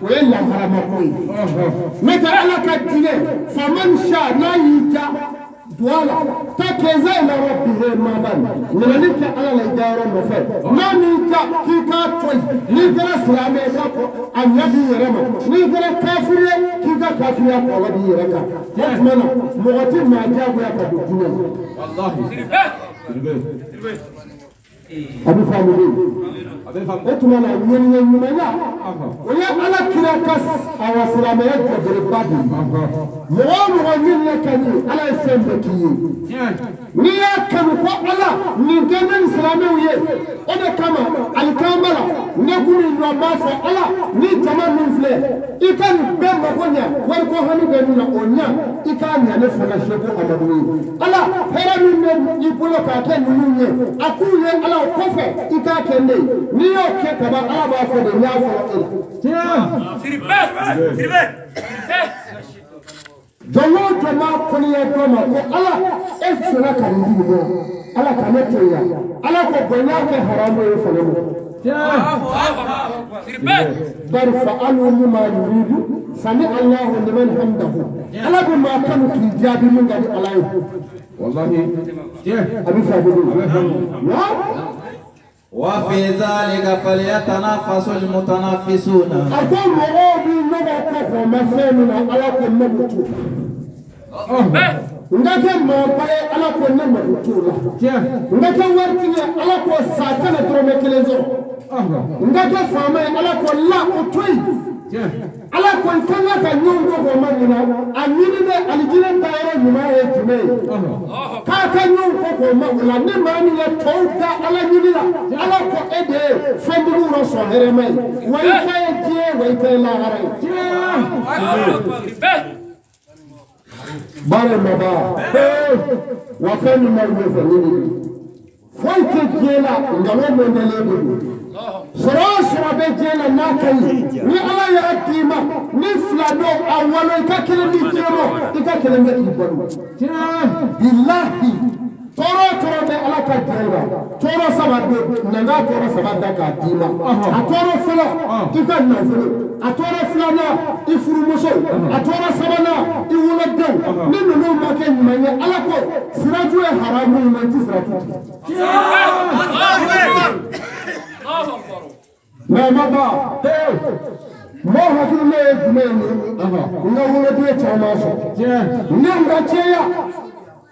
O ye laharama ko ye. N'o tɛ, Ala ka diinɛ, faman sha, n'a y'i ja don a la, ta kɛnzɛ ila rabbihi maban, minɛli kɛ Ala la i dayɔrɔ nɔfɛ. N'a m'i ja k'i k'a to yen, n'i kɛra silamɛ ye, i k'a fɔ a ɲɛ b'i yɛrɛ ma. N'i kɛra kafiri ye, k'i ka kafiriya kɔlɔlɔ b'i yɛrɛ kan. O tuma na, mɔgɔ tɛ maa diyagoya ka don diinɛ la. A bɛ faamu de. O tuma na, ŋaniya ɲumanya, o ye Ala kira ka awa silamɛya jɔbeleba de ye. Mɔgɔ o mɔgɔ ŋaniya ka ɲi, Ala ye fɛn bɛɛ k'i ye. N'i y'a kanu ko Ala nin kɛ ne ni silamɛw ye, o de kama alikama la, ne kun min dɔn, n b'a fɔ Ala ni jama min filɛ, i ka nin bɛɛ mako ɲa. Wariko hami bɛ min na, o ɲa. I k'a ɲa ne fana Seku Amadu ye. Ala, hɛrɛ min bɛ i bolo k'a kɛ ninnu ye, a k'u ye. Ala, o kɔfɛ i k'a kɛ ne ye. N'i y'o kɛ kaban, Ala b'a fɔ de n y'a fɔ e la. Jɔn o jɔn b'a kɔniya dɔ ma ko Ala, e sɔnna ka nin di ma, Ala ka ne to yan, Ala ko bɔn n y'a kɛ haramu ye fana ma. Bari fa'alu lima yuridu, sami Allahu liman hamdahu. Ala bɛ maa kanu k'i jaabi min ka di Ala ye. A bɛ faamu de wa. وفي ذلك فليتنافس المتنافسون. A ko mɔgɔw bɛ ɲɔgɔn kɔ k'o ma fɛn min na, Ala ko ne b'o t'o la. N ka kɛ mɔgɔba ye, Ala ko ne mago t'o la. N ka kɛ waritigi ye, Ala ko sa kana dɔrɔmɛ kelen sɔrɔ. N ka kɛ faama ye, Ala ko la, o to yen. Ala ko i kan ka ɲɔgɔn kɔ k'o ma ɲina a ɲini dɛ. Alijinɛ taayɔrɔ ɲuman ye jumɛn ye? K'a ka ɲɔgɔn kɔ k'o ma o la. Ni maa min ye tɔw da Ala ɲini la, Ala ko e de ye fɛntigiw rɔ sɔn hɛrɛma ye, wa i ta ye diɲɛ, wa i ta ye lahara ye. Baara in ma ban wa. Fɛn min b'aw ɲɛfɛ, ni nin foyi tɛ diɲɛ la, nkalon mɔndɛlen de don. Sɔrɔ o sɔrɔ bɛ diɲɛ la, n'a ka ɲi, ni Ala y'a d'i ma, ni fila don a walo, i ka kelen di diɲɛ ma, i ka kelen bɛ k'i balo. Bilahi, tɔɔrɔ o tɔɔrɔ bɛ Ala ka diɲɛ la, tɔɔrɔ saba don. Na n k'a tɔɔrɔ saba da k'a d'i ma. A tɔɔrɔ fɔlɔ, i ka nafolo. A tɔɔrɔ filanan, i furumuso. A tɔɔrɔ sabanan, i wolodenw. Ni ninnu ma kɛ ɲuman ye, Ala ko siraju ye haramu ye, ma i ti siraju tigɛ. Mais ma ban, mɔgɔ hakilina ye jumɛn ye? N ka woloden caman sɔrɔ, ne n ka cɛya,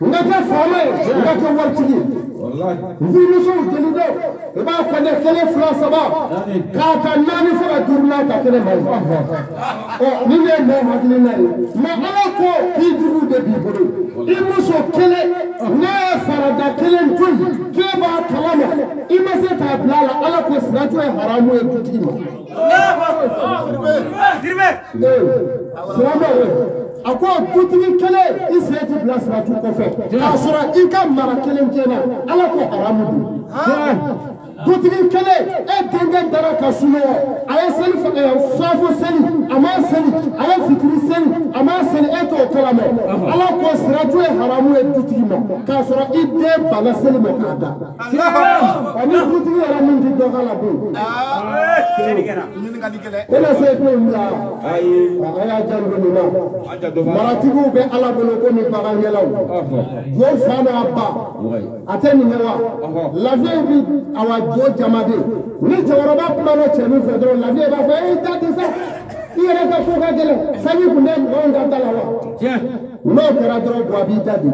n ka kɛ faama ye, n ka kɛ waritigi ye. N furumusow jeli dɔw, i b'a kɔnɛ kelen, fila, saba, k'a ta naani fo ka duurunan ta kɛnɛ ma ye. Ɔ, ni ne ye mɔgɔ hakilina ye, mais Ala ko k'i jugu de b'i bolo. I muso kelen, n'a ye farada kelen to yen k'e b'a kalama, i ma se k'a bila a la, Ala ko siratu ye haramu ye dutigi ma. Silamɛw, a ko dutigi kelen, i sen ti bila siratu kɔfɛ k'a sɔrɔ i ka mara kelen tiɲɛna, Ala ko haramu don. Dutigi kelen, e denkɛ dara ka sunɔgɔ, a ye seli safo seli, a ma seli, a ye fitiri seli, a ma seli, e t'o kalama, Ala ko siratu ye haramu ye dutigi ma k'a sɔrɔ i den banna seli ma k'a da. Ɔ, ni dutigi yɛrɛ min ti dɔ k'a la dun, o na se denw bila. A y'a janto nin na. Maratigiw bɛ Ala bolo komi bagangɛlaw. Jo fa n'a ba, a tɛ nin kɛ wa. Lafiya bi awa jo jamaden. Ni cɛkɔrɔba kumana cɛnin fɛ dɔrɔn, lafiya b'a fɔ e da tɛ sa, i yɛrɛ ka ko ka gɛlɛn, sanji kun tɛ mɔgɔw ka da la wa. N'o kɛra dɔrɔn, bɔn, a b'i da de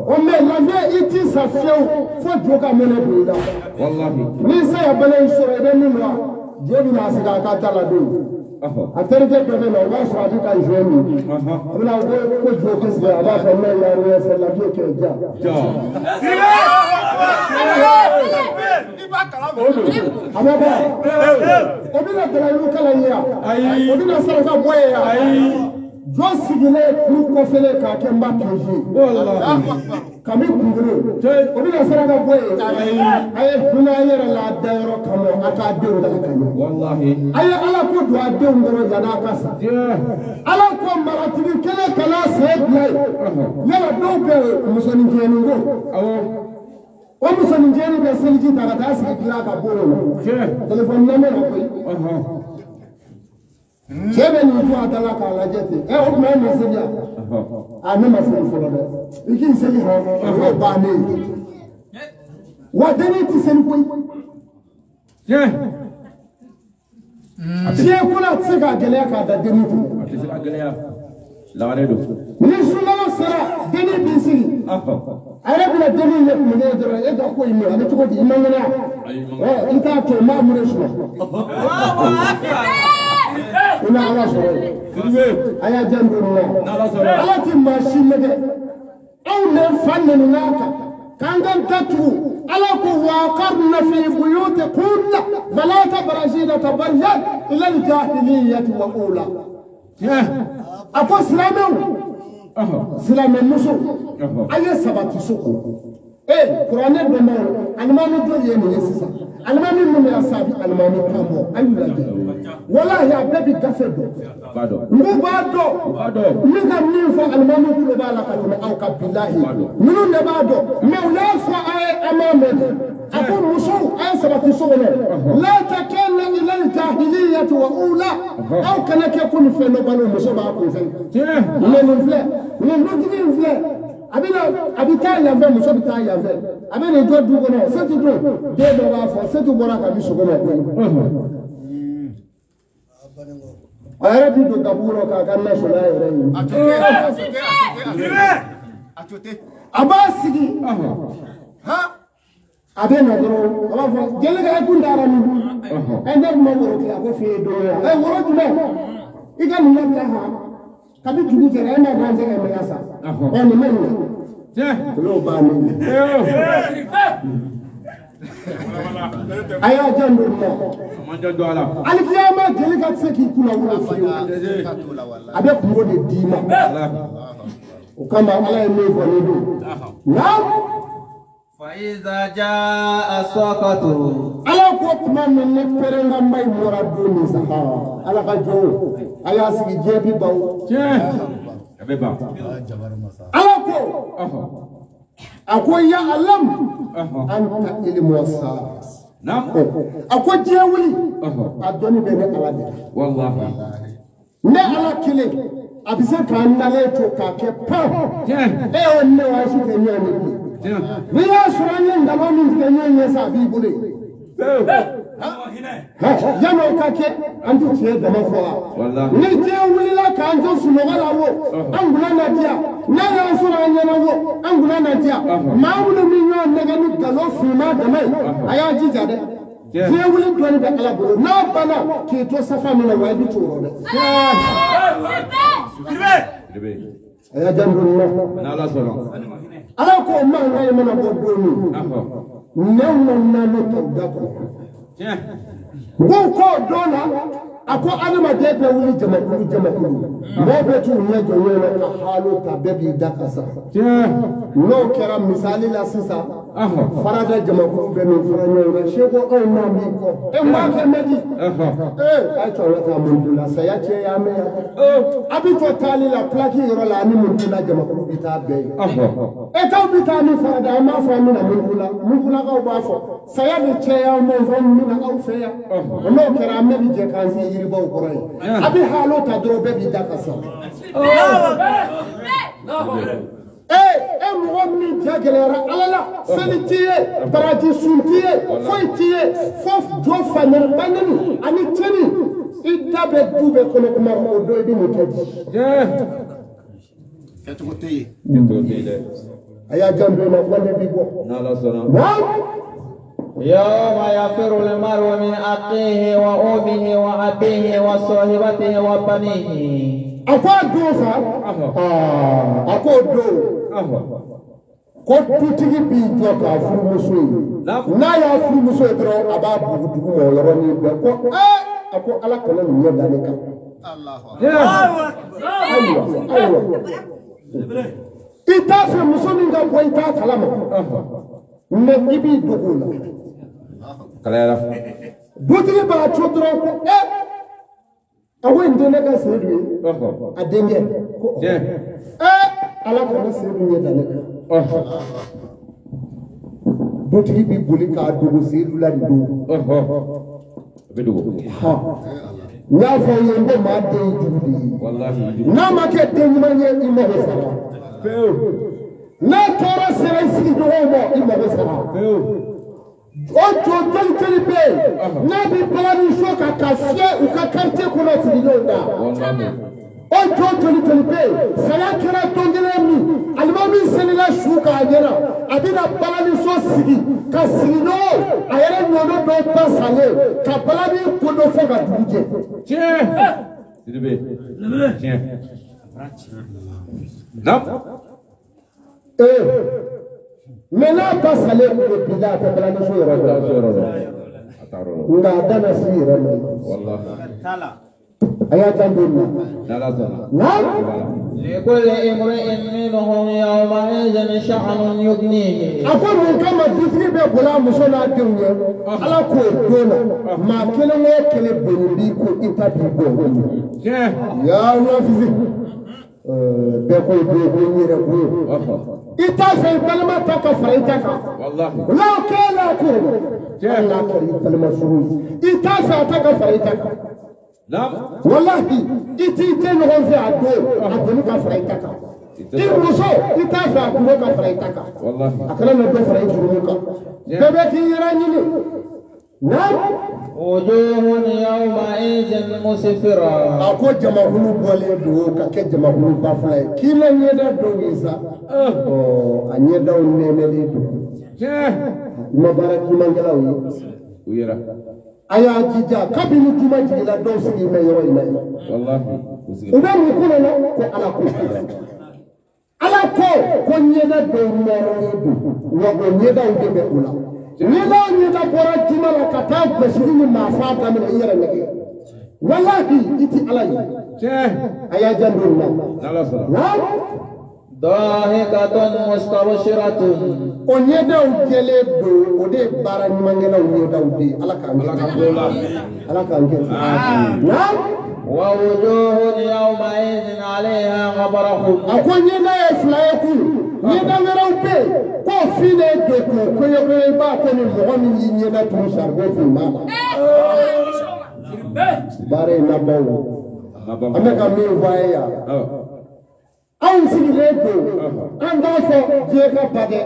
o. Mais lafiya, i ti sa fiyewu fo jo ka mɔnɛ don i la. Ni saya bana y'i sɔrɔ, i bɛ min dɔn, jo bɛna segin a ka da la don. A terikɛ dɔ bɛ na, o b'a sɔrɔ a bɛ ka joint min. A bɛna ko jo tɛ sigi, a b'a fɔ ne y'a rien fait, la vie kɛ ja. A ma ban, o bɛna gɛlɛya kalan ye yan, o bɛna saraka bɔ ye yan. Jɔ sigilen kuru kɔfɛlen k'a kɛ n ba piège kami kunkolo, o bɛna saraka bɔ ye. A ye hinɛ a yɛrɛ la, a dayɔrɔ kama, a k'a denw dala ka ɲɛ. A ye Ala ko don a denw kɔrɔ yan'a ka sa. Ala ko maratigi kelen kana sen bila yen. Yala dɔw bɛ yen, musonin jɛni ko, o musonin jɛni bɛ seliji ta ka taa sigi dilan ka bɔ o la, telefɔni lamɛn na koyi. Cɛ bɛ nin jɔ a da la k'a lajɛ ten. Ɛ, o tuma e ma seli yan? A, ne ma seli fɔlɔ dɛ. I k'i seli hɔn, o y'o bannen ye. Wa dennin tɛ seli koyi. Diɲɛ ko la, a tɛ se k'a gɛlɛya k'a da dennin kun. A tɛ se ka gɛlɛya. Lagare don. Ni sunkalo sera, dennin b'i sigi. A yɛrɛ bɛna dennin ye kun ye dɔrɔn, e ka ko in mɛn a bɛ cogo di? I man kɛnɛ wa? Ɛ, i t'a to n b'a mun de suma. I na Ala sɔrɔ yen. Sidibe. A y'a janto nin na. N'Ala sɔnna. Ala ti maa si nɛgɛ. Anw de fa nɛni n'a kan k'an ka datugu. Ala ko waqarna fi buyutikunna wala tabarajina tabarruj ila aljahiliyati wa ula. A ko silamɛw, silamɛmuso, a ye sabati so kɔnɔ. Ee, kuranɛ dɔnbaw, alimami joli ye nin ye sisan? Alimami minnu y'a sa, a bɛ alimami kan bɔ, a y'u lajɛ, walahi, a bɛɛ bɛ gafe dɔn. B'a dɔn. N b'a dɔn. B'a dɔn. N bɛ ka min fɔ, alimami tulo b'a la ka tɛmɛ aw kan, bilahi. Ninnu de b'a dɔn, mɛ u y'a fɔ a ye, an m'a mɛn dɛ. A ko musow, a ye sabati so kɔnɔ, la takanna ila aljahiliyati wa ula. Aw kana kɛ komi fɛn dɔ balo muso b'a kun fɛ. Mɛ nin filɛ, nin dutigi in filɛ, a bɛ na, a bɛ taa yan fɛ, muso bɛ taa yan fɛ, a bɛ nin jɔ du kɔnɔ. Setu dun, den dɔ b'a fɔ setu bɔra kabi sogo ma koyi. A yɛrɛ bi don gabugu rɔ k'a ka na sɔrɔ a yɛrɛ ye. A b'a sigi, a bɛ na dɔrɔn, a b'a fɔ jeli ka e kun taara min? Ɛ, ne tun bɛ woro tila ko f'e ye don ye. Ɛ, woro jumɛn? I ka nin labila han, kabi dugu jɛra, e ma gan sɛgɛ mɛ ya sa. Ɛ, nin ma ɲi, o y'o bannen ye. A y'a janto nin na. A man janto a la. Alikiyama, jeli ka tɛ se k'i kunna wolo fiyewu. A bɛ kungo de d'i ma. O kama Ala ye min fɔ nin don, naam. فإذا جاء الصاخة. Ala ko tuma min ni pɛrɛnkanba in bɔra don min sa, Ala ka jɔnw, a y'a sigi, diɲɛ bi ban. A bɛ ban. Ala ko, a ko ya alam anta ilmu sa. A ko diɲɛ wuli, a dɔnni bɛ ne Ala de la. Wallahi. Ne Ala kelen a bɛ se k'an nalen to k'a kɛ pan. E y'o ne wa si tɛ ɲɔgɔn ye bilen. N'i y'a sɔrɔ an ye nkalon min tigɛ ɲɔgɔn ye sa, a b'i bolo yen. Yan'o ka kɛ, an tɛ tiɲɛ dama fɔ wa? Wallahi. Ni diɲɛ wulila k'an to sunɔgɔ la wo, an kunna na diya. N'a y'an sɔrɔ an ɲɛna wo, an kunna na diya. Maa minnu bɛ ɲɔgɔn nɛgɛ ni nkalon finman dama ye, a y'a jija dɛ. Diɲɛ wuli dɔɔni bɛ Ala bolo. N'a banna k'i to safa min na wa, i bɛ t'o rɔ dɛ. Sidibe. A y'a janto nin na. N'Ala sɔnna. Ala ko mankan in mana bɔ don min, nɛw na naani ta u da kɔnɔ. N ko don na, a ko adamaden bɛ wuli jamakulu jamakulu, mɔgɔw bɛ t'u ɲɛ jɔ ɲɔgɔn na ka haalo ta, bɛɛ b'i da ka sa. N'o kɛra, misali la sisan, farada jamakulu bɛ min fara ɲɔgɔn kan, seko anw n'an b'i kɔ, e m'a kɛ mɛdi. Ee, a ye cɛkɔrɔba ta mun la, saya cɛ y'a mɛn yan. A bɛ to taali la pilaki yɔrɔ la, ani mun la jamakulu bɛ taa bɛɛ ye. E t'aw bɛ taa min farada, an b'a fɔ an bɛna Muntula, Muntulakaw b'a fɔ saya bɛ cɛya an b'o fɔ an bɛna aw fɛ yan. N'o kɛra, an bɛɛ bɛ jɛ k'an sigi yiribaw kɔrɔ yen. A bɛ haalo ta dɔrɔn, bɛɛ b'i da ka sa. Ee, e mɔgɔ min ja gɛlɛyara Ala la, seli t'i ye, baraji sun t'i ye, foyi t'i ye, fo jɔ fanɛni banɛni ani cɛnni, i da bɛ du bɛɛ kɔnɔ kuma, o don i bɛ mun kɛ bi? Kɛcogo tɛ yen. Kɛcogo tɛ yen dɛ. A y'a janto i la, wale b'i bɔ. N'Ala sɔnna. Naam. يوم يفر المرء من أخيه وأمه وأبيه وصاحبته وبنيه. A ko a don sa, aa, a ko o don ko dutigi b'i jɔ k'a furumuso ye. N'a y'a furumuso ye dɔrɔn, a b'a bugu dugu ma o yɔrɔnin bɛɛ ko ee, a ko Ala kana nin ɲɛ da ne kan. Ayiwa, ayiwa, i t'a fɛ muso min ka bɔ, i t'a kalama, mɛ i b'i dogo o la. Kalayara. Dutigi b'a to dɔrɔn ko ee, a ko nin tɛ ne ka Seyidu ye, a denkɛ ko ee, Ala kana Seyidu ɲɛ da ne kan. Dutigi bi boli k'a dogo Seyidu la nin don. A bɛ dogo. N y'a fɔ aw ye n ko maa den ye jugu de ye. N'a ma kɛ den ɲuman ye i mago sara. N'a tɔɔrɔ sera i sigiɲɔgɔnw ma i mago sara. O jɔ joli joli bɛ yen n'a bɛ balani so kan ka fiyɛ u ka quartier kɔnɔ sigiɲɔgɔnw na. O jɔ joli joli bɛ yen saya kɛra don kelen min alimami selila su k'a ɲɛna a bɛna balani so sigi ka sigiɲɔgɔn a yɛrɛ ɲɔgɔnna dɔw ba salen ka balani kodo fo ka dugu jɛ. Tiɲɛ. Sidibe. Tiɲɛ. Naam. Mais n'a ba salen ko bila a tɛ balani so yɛrɛ dɔn. Nka a da na s'i yɛrɛ ma. Walahi. A y'a janto nin na. N'Ala sɔnna. Naam. لكل امرئ منهم يومئذ شأن يغنيه. A ko mun kama dutigi bɛ boli a muso n'a denw ye Ala k'o don na maa kelen o kelen boli b'i ko i ta b'i bɔ. Tiɲɛ. Yaa nafisi bɛɛ ko don ko n yɛrɛ ko. I t'a fɛ i balima ta ka fara i ta kan. Walahi. N'o kɛra ko. Hali n'a kɛra i balima surun ye. I t'a fɛ a ta ka fara i ta kan. Naam. Walahi i t'i den ɲɔgɔn fɛ a don a doni ka fara i ta kan. I muso i t'a fɛ a kungo ka fara i ta kan. Walahi. A kana na dɔ fara i jurumu kan. Bɛɛ bɛ k'i yɛrɛ ɲini. Naam. وجوه يومئذ مسفرة. A ko jamakulu bɔlen don ka kɛ jamakulu ba fila ye k'i ma ɲɛda dɔw ye sa. Ɔ a ɲɛdaw nɛɛmɛlen don. Tiɲɛ. I ma baara kimankɛlaw ye. U yɛrɛ. A y'a jija kabini juma jiginna dɔw sigi bɛ yɔrɔ in na yen. Walahi. U sigi. U bɛ mun kɔnɔ na ko Ala ko. Ala ko ko ɲɛda dɔw nɔrɔlen don wa o ɲɛdaw de bɛ u la. Ɲɛda o ɲɛda bɔra juma la ka taa gosili ni maafa daminɛ i yɛrɛ nɛgɛ. Walahi i ti Ala ye. Tiɲɛ. A y'a janto nin na. N'Ala sɔnna. Naam. ضاحكة مستبشرة. O ɲɛdaw jɛlen don o de ye baara ɲumankɛlaw ɲɛdaw de ye Ala k'an kɛ. Ala k'an b'o la. Ala k'an kɛ. Naam. ووجوه يومئذ عليها غبرة. A ko ɲɛda ye fila ye kun ɲɛda wɛrɛw bɛ yen k'o finnen don k'o koyokoyo i b'a ko ni mɔgɔ min y'i ɲɛda turu saribɔn fin b'a la. Baara in laban o. An bɛ ka min fɔ a ye yan. Anw sigilen don an t'a fɔ diɲɛ ka ba dɛ.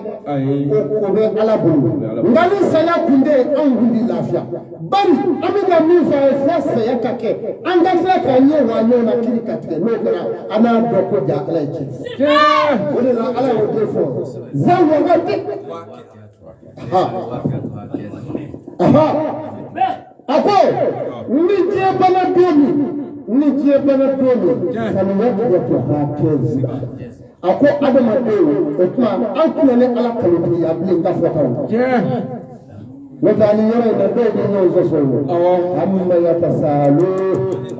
O bɛ Ala bolo. Nka ni saya kun tɛ yen anw kun tɛ lafiya. Bari an bɛ ka min fɔ a ye fo saya ka kɛ an ka tila k'a ɲɛ wa ɲɔgɔn na kiiri ka tigɛ n'o kɛra an n'a dɔn ko ja Ala ye tiɲɛ. O de la Ala y'o de fɔ. Zan wagati. A ko ni diɲɛ banna don min ni diɲɛ banna don min samiya tigɛ to hakɛ a ko adamadenw o tuma an tɛna ne Ala kalotigiya bilen ka fɔ taw. N'o tɛ ani yɔrɔ in na dɔw bɛ ɲɔgɔn sɔsɔ o. Amma yatasalu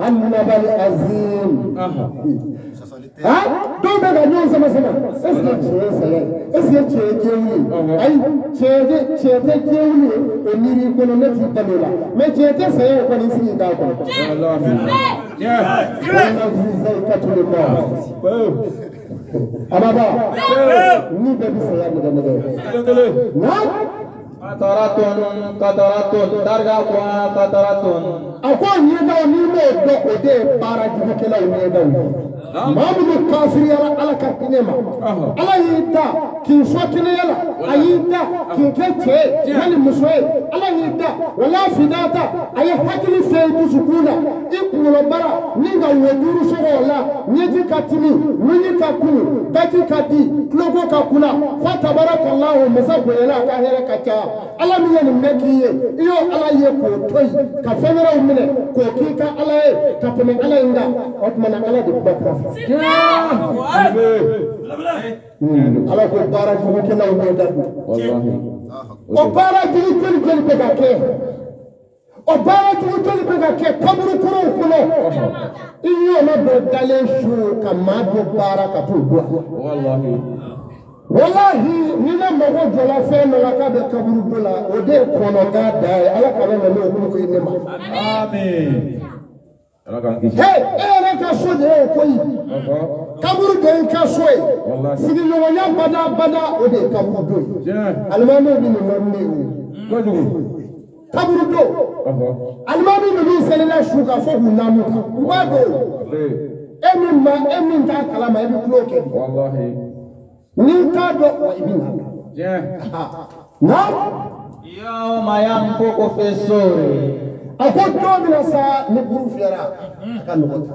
annabal azim. Dɔw bɛ ka ɲɔgɔn sama sama. Est ce que tiɲɛ ye saya ye? Est ce que tiɲɛ ye diɲɛ wuli ye? Ayi tiɲɛ tɛ diɲɛ wuli ye o miiri i kɔnɔ ne t'i balo la. Mais tiɲɛ tɛ saya ye kɔni i sigi k'a kɔnɔ. Ababa ni bɛɛ bɛ saya nɛgɛ nɛgɛ. Naam. قطرة قطرة ترقها قطرة. A ko ɲɛdaw n'i m'o dɔn o de ye baara jugukɛlaw ɲɛdaw ye. Maa minnu kafiriyara Ala ka hinɛ ma. Ala y'i da k'i sɔn kɛnɛya la a y'i da k'i kɛ cɛ ye wali muso ye Ala y'i da wala fidata a ye hakili fɛ i dusukun na i kunkolobara ni ka wo duuru sɔrɔ o la ɲɛji ka timi nunji ka kunu daji ka di tuloko ka kunna fa tabarakallahu masa bonyana a ka hɛrɛ ka ca Ala min ye nin bɛɛ k'i ye i y'o Ala ye k'o to yen ka fɛn wɛrɛw minɛ k'o k'i ka Ala ye ka tɛmɛ Ala in kan o tuma na Ala de bɛ kuma fɔ. Ala ko baara jugukɛlaw ɲɛda don. O baara jugu joli joli bɛ ka kɛ. O baara jugu joli bɛ ka kɛ kaburu kɔrɔw kɔnɔ. I ɲɔgɔnna dɔ dalen su ka maa dɔ baara ka t'o bɔ. Walahi ni ne mago jɔla fɛn dɔ la k'a bɛ kaburu dɔ la o de ye kɔnɔgan da ye Ala kana na n'o ko ye ne ma. Amin. Ala k'an kisi. He e yɛrɛ ka so de ye o ko ye. Kaburu de y'i ka so ye. Sigiɲɔgɔnya bada bada o de ye kaburu don ye. Alimamiw bɛ nin dɔn ne ye o. Kojugu. Kaburu don. Alimami ninnu selila su kan fo k'u naamu kan. U b'a dɔn. E min ma e min t'a kalama e bɛ tulo kɛ. Walahi. N'i t'a dɔn wa i bɛ na. Naam. Yawma yanfuku fi suri. A ko don min na sa ni buru fiyɛra a ka nɔgɔ ta.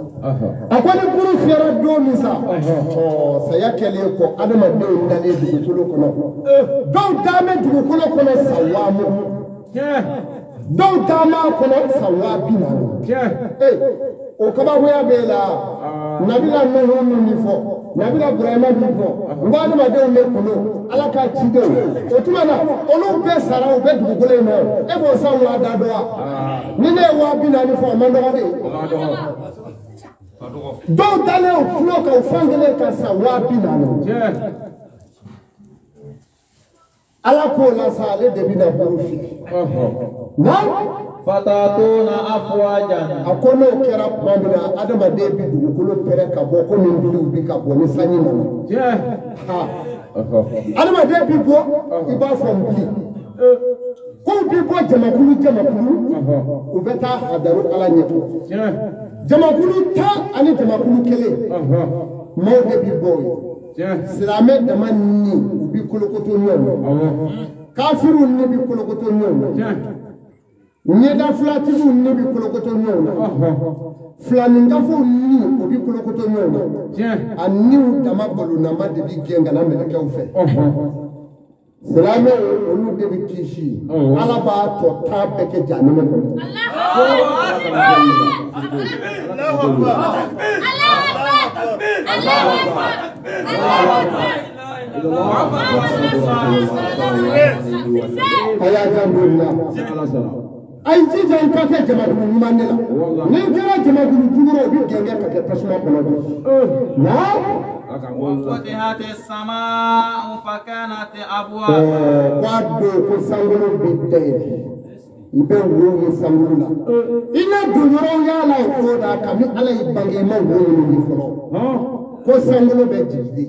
A ko ni buru fiyɛra don min sa, ɔ saya kɛlen kɔ adamadenw dalen dugukolo kɔnɔ. Dɔw dalen bɛ dugukolo kɔnɔ san 20,000. Dɔw dalen b'a kɔnɔ san 40,000. Ee o kabakoya b'e la. Nabila Nuhu min bi fɔ, Nabila Burahima bi fɔ, n ko adamadenw de kun don, Ala ka cidenw. O tuma na olu bɛɛ sara u bɛ dugukolo in nɔ, e b'o san waa da dɔn wa? Ni ne ye 40,000 fɔ o man dɔgɔ de. Dɔw dalen o tulo kan o fan kelen ka san 40,000. Ala k'o la sa ale de bɛna buru fiyɛ. Naam. Fatatuna afwajan. A ko n'o kɛra tuma min na adamaden bɛ dugukolo pɛrɛn ka bɔ komi nbiliw bi ka bɔ ni sanji nana. Adamaden bi bɔ i b'a fɔ nbili. Kow bi bɔ jamakulu jamakulu u bɛ taa hadaru Ala ɲɛ. Jamakulu 10 ani jamakulu 1 maaw de bi bɔ o ye. Silamɛ dama ni u bi kolokoto ɲɔgɔn na. Kafiriw ni bi kolokoto ɲɔgɔn na. Ɲɛda filatigiw ni bi kolokoto ɲɔgɔn na. Filaninkafow ni o bi kolokoto ɲɔgɔn na. A niw dama balonama de bi gɛn ka na mɛlɛkɛw fɛ. Silamɛw olu de bi kisi. Ala b'a tɔ 10 bɛɛ kɛ jahanama kɔnɔ. A y'a janto nin na. A ye jija i ka kɛ jamakulu ɲuman de la. N'i kɛra jamakulu jugu la o bɛ gɛngɛ ka kɛ tasuma kɔnɔ de. Naam. K'a don ko sankolo bɛ dayɛlɛ. I bɛ wo ye sankolo la. I na don yɔrɔ y'a la o ko da kabini Ala y'i bange i ma wo minnu ye fɔlɔ. Ko sankolo bɛ jigin de.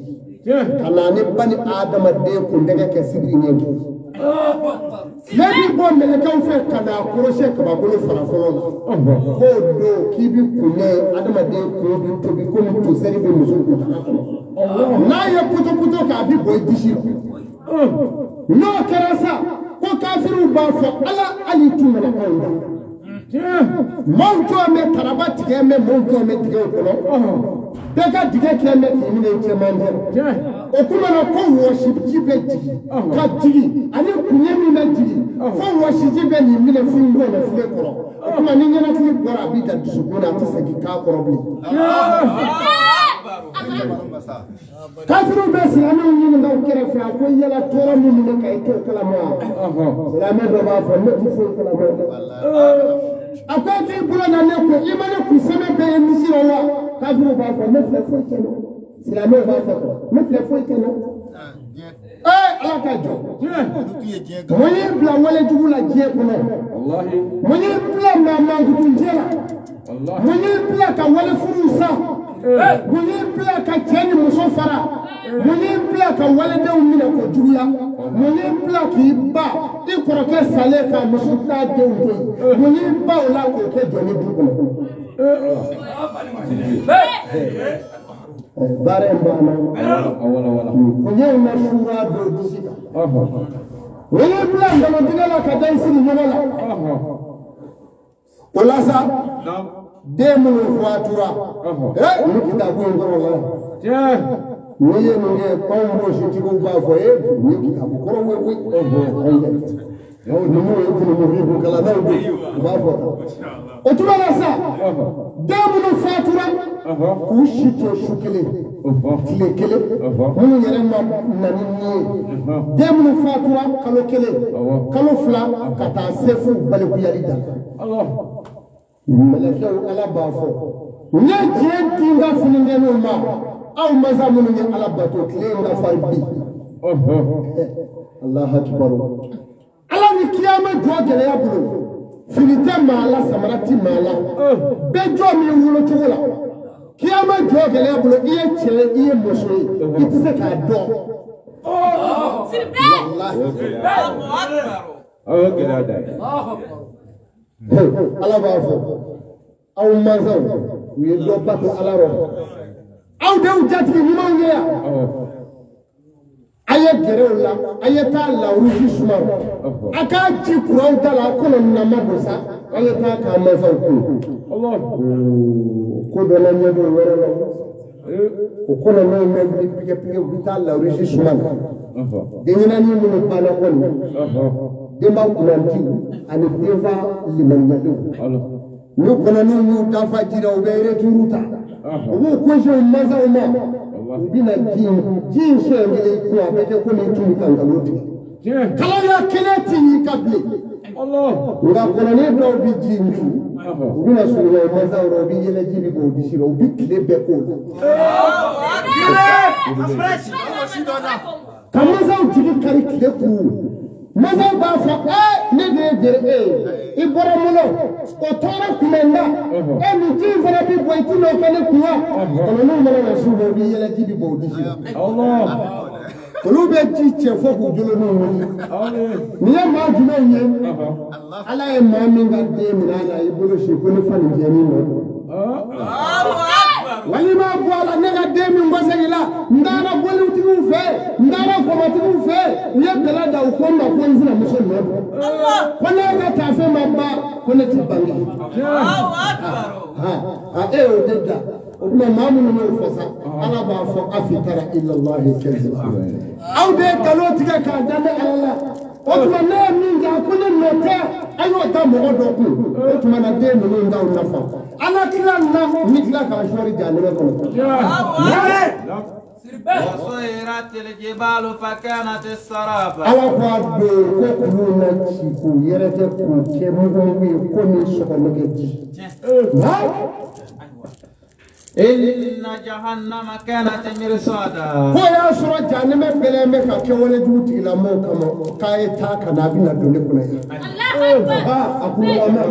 Ka na ni bani adamaden kuntɛgɛ kɛ sibiri ɲɛ duuru. Tile bi bɔ mɛlɛkɛw fɛ ka na kɔrɔsiyɛn kabakolo fara fɔlɔ la. K'o don k'i bi kunɛ adamaden kun bi tobi komi tosɛri bɛ muso kun daga kɔnɔ. N'a ye putoputo kɛ a bi bɔ i disi la. N'o kɛra sa ko kafiriw b'a fɔ Ala hali i tun kana anw da. Maaw jɔ bɛ taraba tigɛ mɛ maaw jɔ bɛ tigɛw kɔnɔ. Bɛɛ ka dingɛ kɛ mɛ k'i minɛ i cɛmancɛ la. O tuma na ko wɔsiji bɛ jigin ka jigin ani kuɲɛ min bɛ jigin fo wɔsiji bɛ nin minɛ fo n kɔnɔ filen kɔrɔ. O tuma ni ɲɛnakili bɔra a b'i da dusukun na a tɛ segin k'a kɔrɔ bilen. Kafiriw bɛ silamɛw ɲininka u kɛrɛfɛ a ko yala tɔɔrɔ min bɛ ne kan i t'o kalama wa? Silamɛ dɔ b'a fɔ ne tɛ foyi kalama dɛ. A ko e k'i bolo na ne kun i ma ne kun sɛmɛ bɛɛ ye misi la wa? Kafiriw b'a fɔ ne filɛ foyi tɛ na. Silamɛw b'a fɔ ne filɛ foyi tɛ na. Ee Ala ka jɔ. Mun y'i bila wale jugu la diɲɛ kɔnɔ? Mun y'i bila maa mankutunjɛ la? Mun y'i bila ka wale furuw sa? Mun y'i bila ka cɛ ni muso fara? Mun y'i bila ka waledenw minɛ k'o juguya? Mun y'i bila k'i ba i kɔrɔkɛ salen ka muso t'a denw to yen? Mun y'i ba o la k'o kɛ jɔn ye du kɔnɔ? Baara in banna. Kun ye na sura don disi kan. O y'i bila nkalontigɛ la ka da i sigiɲɔgɔn la. O la sa den minnu fatura ni kitabu in kɔrɔ la. N'i ye nin kɛ anw bositigiw b'a fɔ e nin kitabu kɔrɔ koyi. Ninnu ye kununmugu kalannaw don u b'a fɔ. O tuma la sa den minnu fatura k'u si to su kelen tile kelen minnu yɛrɛ ma na ni nin ye den minnu fatura kalo kelen kalo fila ka taa se f'u balikuyali da la. Mɛlɛkɛw Ala b'a fɔ n ye diɲɛ di n ka finikɛninw ma aw mansa minnu ye Ala bato tile in ka farin bi. Alahu akibaru. Ala ni kiyama jɔ gɛlɛya bolo fini tɛ maa la samara tɛ maa la bɛɛ jɔ min wolo cogo la kiyama jɔ gɛlɛya bolo i ye cɛ ye i ye muso ye i tɛ se k'a dɔn. Walahi. Aw gɛlɛya da ye. Ala b'a fɔ aw mansaw u ye dɔ bato Ala rɔ aw de y'u jatigi ɲumanw ye yan a ye gɛrɛ o la a ye taa lawurusi suma a k'a ci kuranw ta la a kɔnɔ nama don sa a ye taa k'a mansaw kun ko dɔ la ɲɛ b'o yɔrɔ la o kɔnɔ n'o bɛ wuli pigɛ pigɛ u bɛ taa lawurusi suma denyɛrɛnin minnu banna kɔni denba kunnantiw ani denfa limaniyadenw n'u kɔnɔninw y'u dafa ji la u bɛ returu ta u b'u kɔsi u mansaw ma u bɛna ji in siɲɛ kelen kun a bɛ kɛ komi i tun bɛ ka nkalon tigɛ kalaya kelen ti y'i ka bilen nka kɔnɔnin dɔw bɛ ji in tu u bɛna surunya u mansaw la u bɛ yɛlɛ ji bɛ bɔ u disi la u bɛ tile bɛɛ k'o la ka mansaw jigi kari tile kuru mansaw b'a fɔ ne de ye jere e ye i bɔra n bolo o tɔɔrɔ kun bɛ n na e nin ji in fana bɛ bɔ i ti n'o kɛ ne kun wa kɔnɔninw mana na s'u ma u bɛ yɛlɛ ji bɛ bɔ u disi la olu bɛ ji cɛ fo k'u joloninw wuli nin ye maa jumɛn ye Ala ye maa min ka den minɛ a la i bolo si ko ne fa nin jɛni nɔ don walima bɔ a la ne ka den min kɔsegin la n taara bolitigiw fɛ n taara kɔmɔtigiw fɛ u ye bɛlɛ da u ko n ma ko n sinamuso nɔ don ko ne ka taafe ma ban ko ne ti bange e y'o de da o tuma maa minnu y'o fɔ sa Ala b'a fɔ afitara ilallahi kaziba aw de ye nkalon tigɛ k'a da ne Ala la o tuma ne ye min kɛ a ko ne nɔ tɛ a y'o da mɔgɔ dɔ kun o tuma na den ninnu t'aw nafa Ala tila na ni tila k'a sɔɔri jahanama kɔnɔ. Ala ko a don ko kulu na ci k'u yɛrɛkɛ k'u kɛ mugu mugu ye komi sɔgɔnɛgɛ ji. Inna jahannama kanat mirsada. Ko y'a sɔrɔ jahanama bɛlɛn bɛ ka kɛwale jugu tigilamɔgɔw kama k'a ye taa ka na a bɛna don ne kunna yan. A kurulama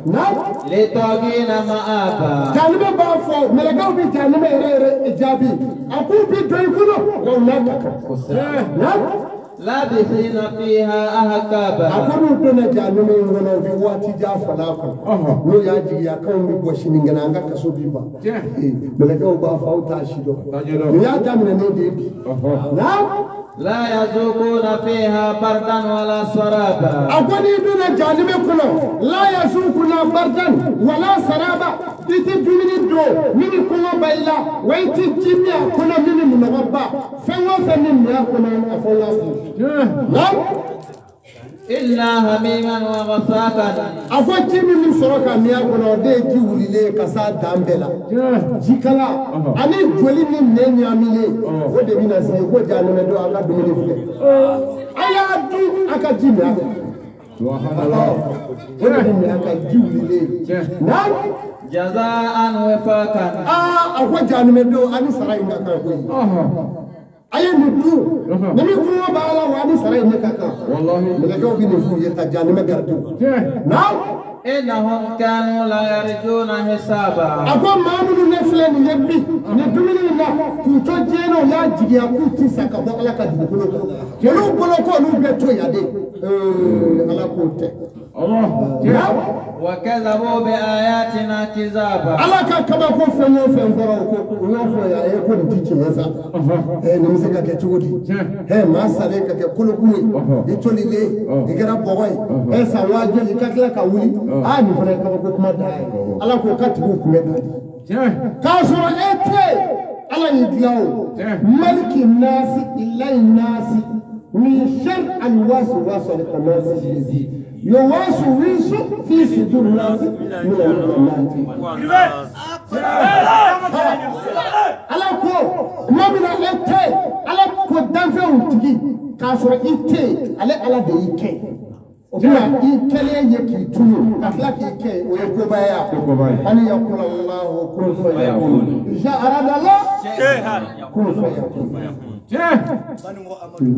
naam. Litagina ma'aba. Jahanama b'a fɔ mɛlɛkɛw bɛ jahanama yɛrɛ yɛrɛ jaabi a k'u bɛ don i kɔnɔ wa u n'a ka kan. Naam. Labithina fiha ahqaba. A ko n'u donna jahanama in kɔnɔ u bɛ waati jan fana a kɔnɔ n'u y'a jigiya k'anw bɛ bɔ sinikɛnɛ an ka kaso bi ban mɛlɛkɛw b'a fɔ aw t'a si dɔn nin y'a daminɛ ne de ye bi. Naam. La yazukuna fiha bardan wala saraba. A ko n'i donna jahanama kɔnɔ la yazukuna bardan wala saraba i tɛ dumuni don min ni kɔngɔ b'a i la wa i tɛ ji min a kɔnɔ min ni minɔgɔ ba fɛn o fɛn min min a kɔnɔ a fɔ la kun. Naam. Illa hamiman wa ghasakan. A fɔ ji min bɛ sɔrɔ ka min a kɔnɔ o de ye ji wulilen ye ka s'a dan bɛɛ la. Jikala ani joli ni nɛn ɲaamilen o de bɛna se ko jahanama don a ka dumuni filɛ. A y'a dun a ka ji min a kan. O de bɛ min a kan ji wulilen. Naam. Jazaan wifakan. A ko jahanama don ani sara in ka kan koyi. A ye nin dun ni min kɔngɔ b'a la wa ani sara in ne ka kan. Mɛlɛkɛw bɛ nin f'u ye ka jahanama garidiw. Naam. Innahum kanu la yarjuna hisaba. A ko maa minnu ne filɛ nin ye bi nin dumuni in na k'u to diɲɛ na u y'a jigiya k'u ti sa ka bɔ Ala ka dugukolo kan. Olu bolo ko olu bɛ to yan de. Ala k'o tɛ. Wa kadhabu bi ayatina kizaba. Ala ka kabako fɛn o fɛn fɔra o ko u y'o fɔ yan e ko nin ti tiɲɛ sa. Nin bɛ se ka kɛ cogo di? Maa salen ka kɛ kolokun ye i tolilen i kɛra bɔgɔ ye san waa joli i ka tila ka wuli nin fana ye kabako kuma da ye. Ala ko k'a tigiw kun bɛ tan de. K'a sɔrɔ e tɛ Ala y'i dilan o. Maliki naasi ilayi naasi min sharri alwaswasi alkhanasi. Yuwaswisu fi suduri nasi min al-jinnati. Ala ko tuma min na e tɛ Ala ko danfɛnw tigi k'a sɔrɔ i tɛ ale Ala de y'i kɛ. O tuma i kɛlen ye k'i tunu ka tila k'i kɛ o ye koba ye wa. Ani yakula Allahu kun fayakun. Iza arada Allah kun fayakun.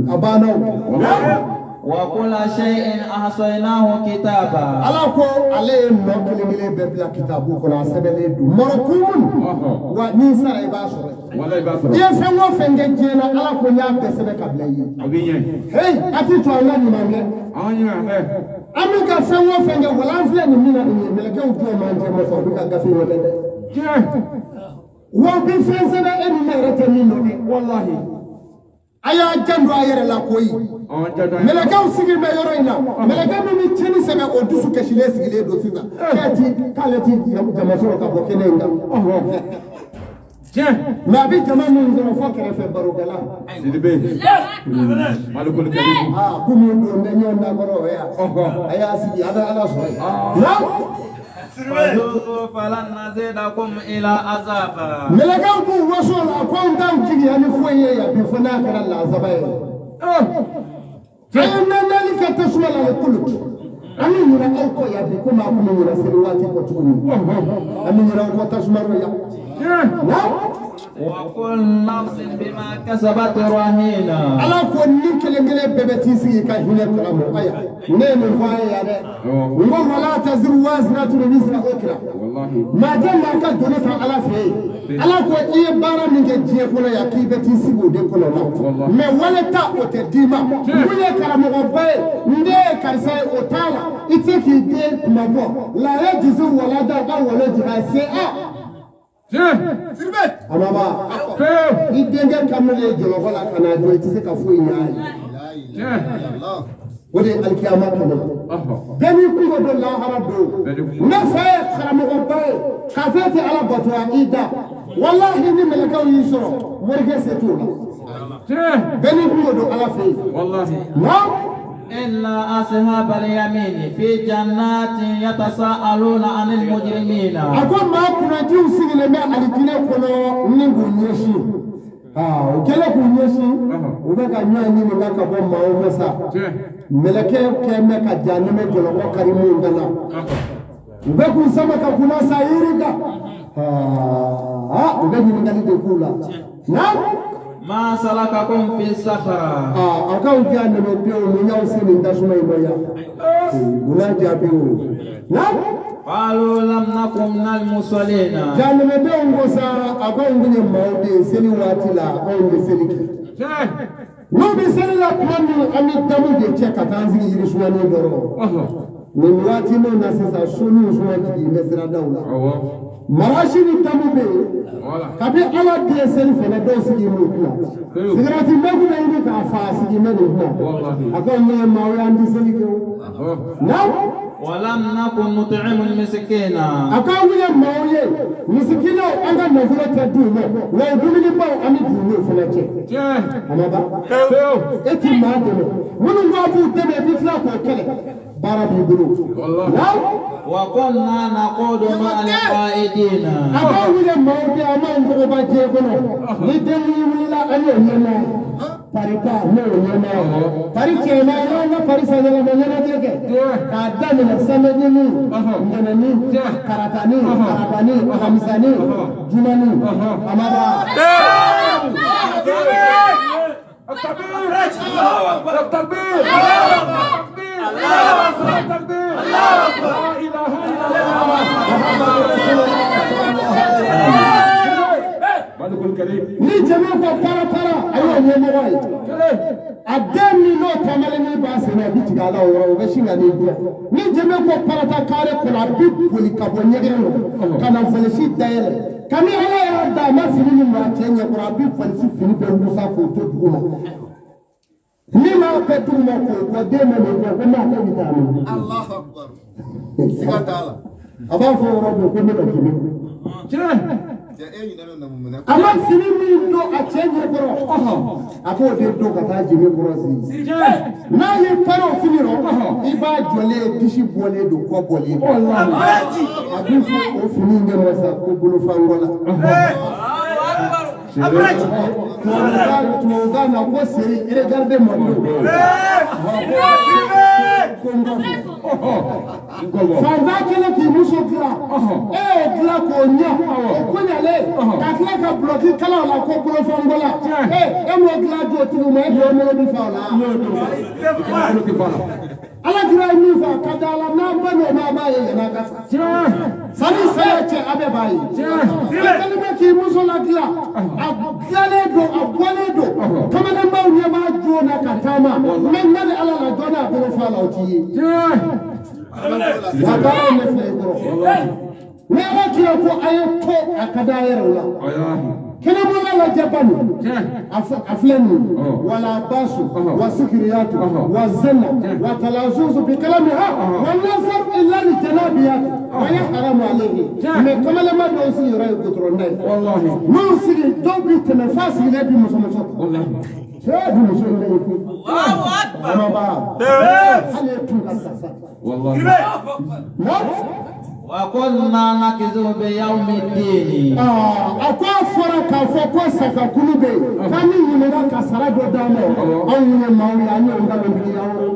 A banna o. وكل شيء أحصيناه كتابا. Ala ko ale ye nɔ kelen kelen bɛɛ bila kitabu kɔnɔ, a sɛbɛnlen don mɔrɔkumun, wa n'i sara i b'a sɔrɔ yen. Walayi, i b'a sɔrɔ. I ye fɛn o fɛn kɛ diɲɛ na, Ala ko n y'a bɛɛ sɛbɛn ka bila i ye. A b'i ɲɛ. Hey, a ti to an ka ɲuman kɛ. An ɲɛ kɛ. An bɛ ka fɛn o fɛn kɛ, wala an filɛ nin min na nin ye, mɛlɛkɛw jɔ man cɛ masa, u bɛ ka gafe wɛrɛ dɛ. Tiɲɛ. Wa u bɛ fɛn sɛbɛn e ni ne yɛrɛ tɛ min dɔn dɛ. Walahi. A y'a janto a yɛrɛ la koyi. An janto an yɛrɛ. Mɛlɛkɛw sigilen bɛ yɔrɔ in na, mɛlɛkɛ min bɛ tiɲɛni sɛbɛn, o dusu kasilen sigilen don sisan, k'ale ti jama sɔrɔ ka bɔ kɛnɛ in kan. Tiɲɛ. Mais a bɛ jama min sɔrɔ fɔ kɛrɛfɛ barokɛla. Sidibe. Malikul Karim. Aa, ko min don bɛ ɲɔgɔn da kɔrɔ o ya. A y'a sigi, ala ala sɔrɔ yen. Naam. فذوقوا فلن نزيدكم إلا عذابا. Mɛlɛkɛw b'u waso la ko an t'aw jigiya ni foyi ye yan bi fo n'a kɛra lazaba ye. A ye nɛnɛli kɛ tasuma la le kulu. An bɛ ɲinɛ aw kɔ yan bi komi a kun bɛ ɲinɛ seli waati kɔ cogo min. An bɛ ɲinɛ aw kɔ tasuma rɔ yan. Naam. وكل نفس بما كسبت رهينة. Ala ko ni kelen kelen bɛɛ bɛ t'i sigi ka hinɛ kalama. Aya, ne ye nin fɔ a ye yan dɛ. N ko ولا تزر وازرة وزر أخرى. Walahi. Maa tɛ maa ka doni ta Ala fɛ yen. Ala ko i ye baara min kɛ diɲɛ kɔnɔ yan, k'i bɛ t'i sigi o de kɔnɔ la. Mais wale ta o tɛ d'i ma. Mun ye karamɔgɔba ye, n den ye karisa ye, o t'a la. I tɛ k'i den kuma bɔ. لا يجزي ولدا aw ولدها شيئا. Tiɲɛ. A ma ban. Pewu. I denkɛ kamalen ye jɔlɔkɔ la ka n'a jɔ, i tɛ se ka foyi ɲ'a ye. Tiɲɛ. O de ye alikiyama kɔnɔ. Bɛɛ n'i kungo don lahara don. Ne fa ye karamɔgɔba ye, k'a fɔ e tɛ Ala bato a i da. Walahi, ni mɛlɛkɛw y'i sɔrɔ, morikɛ se t'o la. Tiɲɛ. Bɛɛ n'i kungo don Ala fɛ yen. Walahi. Naam. إن أصحاب اليمين في جنات يتساءلون عن المجرمين. A ko maa kunnadiw sigilen bɛ alijinɛ kɔnɔ ni k'u ɲɛsin. Aa, u kɛlen k'u ɲɛsin, u bɛ ka ɲɔgɔn ɲininka ka bɔ maaw ma sa. Tiɲɛ. Mɛlɛkɛ kɛn bɛ ka jahanɛmɛ jɔlɔkɔ kari mun kan na. U bɛ k'u sama ka kunna sa yiri kan. Aa, u bɛ ɲininkali de k'u la. Naam. ما سلككم في سقر. Aa, a k'aw jahanɛmɛdenw, mun y'aw se nin tasuma in ma yan? U n'a jaabi o. Naam. قالوا لم نك من المصلين. Jahanɛmɛdenw ko sa, a ko anw kun ye maaw de ye, seli waati la anw bɛ seli kɛ. Tiɲɛ. N'u bɛ seli la tuma min, an bɛ damu de cɛ ka taa an sigi yirisumanin dɔ rɔ. Nin waati n'o na sisan, soniw suma jigin bɛ siradaw la. Awɔ. Marasi ni damu bɛ yen. Wala. Kabi Ala den seli fɛnɛ, dɔw sigi m'o kunna. Sigirati bɛɛ kun bɛ ɲini k'a fa, a sigi bɛ nin kunna. Walahi. A ko n ye maaw ye, an tɛ seli kɛ o. Naam. ولم نك نطعم المسكين. A ko an kun ye maaw ye, misikinaw, an ka nafolo tɛ d'u ma, wa o dumunibaw, an bɛ d'u n'o fana cɛ. Tiɲɛ. A ma ban. Pewu. E ti maa dɛmɛ, minnu ko a b'u dɛmɛ, i bɛ tila k'o kɛlɛ, baara b'i bolo. Walahi. Naam. وكنا نخوض مع الخائضين. A b'aw wele maaw bɛ an b'anw tɔgɔba diɲɛ kɔnɔ, ni den wulila, an y'o ɲɛmaa ye, pari ta ne y'o ɲɛmaa ye, pari cɛman y'an ka pari san yɛlɛma ɲɛnajɛ kɛ k'a daminɛ samedi ni ntɛnɛni, karatani, arabani, alamisani, jumani, amada. التكبير التكبير التكبير التكبير، لا اله الا الله محمد رسول الله، مالك الكريم. Ni jama ko para para, a y'o ɲɛmɔgɔ ye. A den min n'o tamalenni b'a sen na, a bɛ jigin a la o yɔrɔ, o bɛ sin ka n'i jɔ. Ni jama ko parata kare kɔnɔ, a bɛ boli ka bɔ ɲɛgɛn kɔnɔ ka na valisi dayɛlɛ. Kabini Ala y'a da, a ma fini min don a cɛ ɲɛkɔrɔ, a bɛ valisi fini bɛɛ wusa k'o to dugu ma. Min b'a bɛɛ dugu ma k'o bɔ, den bɛ nin kɛ ko n'a ko bɛ taa min. Allahu Akbar. Siga t'a la. A b'a fɔ o yɔrɔ bɛɛ ko ne ka jigin. Tiɲɛ. Cɛ e ɲinɛna na mun minɛ? A ma fini min don a cɛ ɲɛkɔrɔ, a b'o de don ka taa jigin kɔrɔ sigi. Tiɲɛ. N'a y'i pari o fini rɔ, i b'a jɔlen ye, disi bɔlen don, kɔ bɔlen don. A bɛ fɔ o fini in de ma sa ko bolofangɔ la. Tubabukan na ko seri regarde mon dos. Ko n b'a fɔ. Fantan kelen k'i muso dilan, e y'o dilan k'o ɲɛ, o koɲalen, ka tila ka bulɔki kala o la ko bolofanbɔla. E m'o dilan di o tigiw ma, e de y'o bolo bi fa o la. Ala kira ye min fɔ a ka di ala n'an ba n'o ma a b'a ye yann'a ka sa. Sani saya cɛ a bɛɛ b'a ye. I kɛlen bɛ k'i muso ladilan, a dilalen don, a bɔlen don, kamalenbaw ɲɛ b'a joona ka taama, mɛ n ni ala la dɔn n'a bolo fa la o t'i ye. Wa baara in de filɛ i kɔrɔ. Ni ala kira ko a ye to a ka d'a yɛrɛ la. Kɛnɛmɔla lajɛ ba nin, a filɛ nin ye, wala basu wa sikiriyatu wa zina wa talazuzu bi kalamiha wa nazar illa li janabiyatu wa ya haramu alayhi. Mɛ kamalenba dɔw sigiyɔrɔ ye goudron da ye. N'u sigi dɔw bi tɛmɛ f'a sigilen bi musomuso. Cɛ bi muso in bɛ ye koyi. Amaba hali e tun ka sa. وكنا نكذب بيوم الدين. A ko a fɔra k'a fɔ ko sagakulu bɛ yen k'an ni ɲininka ka sara dɔ d'an ma, anw ye maaw ye, an y'o nkalontigiya o.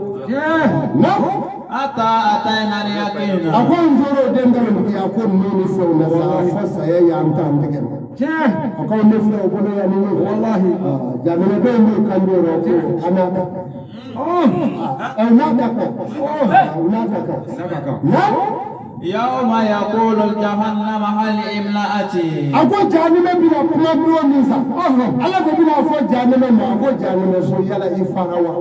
حتى أتينا اليقين. A ko n tora o den nkalontigiya ko ninnu ni fɛnw na sa fo saya y'an ta an tɛgɛ ma. A ko ne filɛ o bolo yan ni ye. Walahi. Jamanadenw b'u kan don o ko an n'a ka kan. U n'a ka kan. U n'a ka kan. يوم يقول جهنم هل املأت. A ko jahanamɛ bɛna kuma don min sa, ala de bɛna fɔ jahanamɛ ma, a ko jahanamɛ so yala i fara wa?